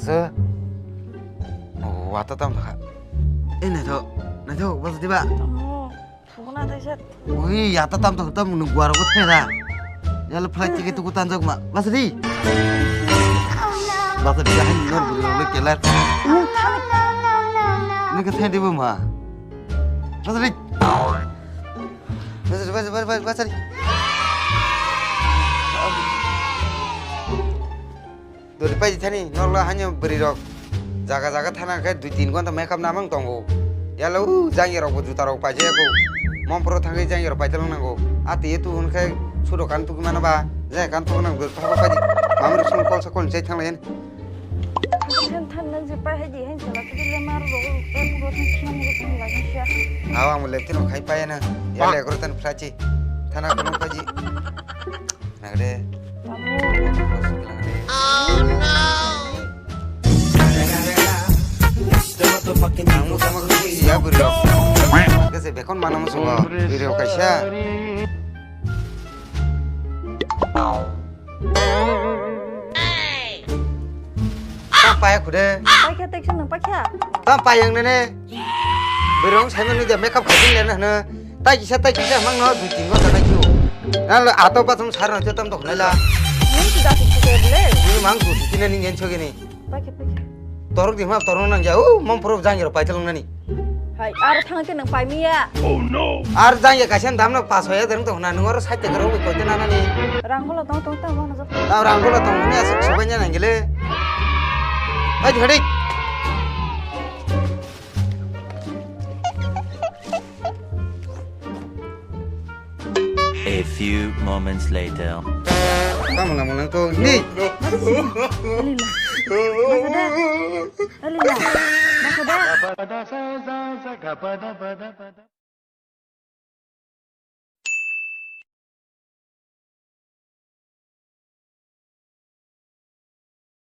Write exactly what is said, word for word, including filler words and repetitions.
Sir. Oh, wata tam kha. Eh, naithok, naithok, bas diba? Tamo, thugna thaisa. Ui, yata tam to tam nung guaro ko thena. Yalo flight ticket tu kutan jok ma. Bas di. Bas di, hai nor buri lo kelar. Nung thani. Nung ke thai dibo ma. Bas di. Bas di, bas di, bas di, bas di. Dori pai di thani, nokla hanyo bwrwi rok jaga jaga thana khe dui tin ghonta makeup namang tongo. Yalo u jangya rok bo juta rok paijaya ko. Mompro thangwi jangya rok paitolong nango. Ati tu hwn khe sudo kan tuki mano ba. Jaya kan tuku nang dori thangba pai di. Mamri sung kol sa kol chai thang layan. Than than nang je pai hai di hai jala tu le mar ro e puro than khiam ro than la sia. Awa mo lepti no khai pai na. Yalo ekro tan frachi. Thana kono paji. Nagre. Tamo. Ang mo tamo khe ya bwrwi rok. Kese bekon mana mo sungo bwrwi rok kaisa. Ta paya khude. Paikha teksa nang paikha. Ta payang nene. Bwrwi rok sai mani de makeup khating le na hna. Tai kisa, tai kisa, mang no dui tin ghonta nai kio. Na lo ato ba tum sar no te tam dok nai la. Nung ti da ti te le. Ni mang tu ti na ning en chogini. Paikhe, paikhe. Torok di ma torok nang ya. U, mom pro jang ro pai telong nani. Hai, ar thang te nang pai miya. Ar jang ya kaisa dam no pas hoya dereng to na nung oro sait te garo ko te na nani. Rang bolo tong tong ta mo na jok. Ta rang bolo tong ni asuk subai nya nang gele. Hai, hadi. A few moments later. Tamo namo nang to ni. Alila. Masada. Alila. Masada.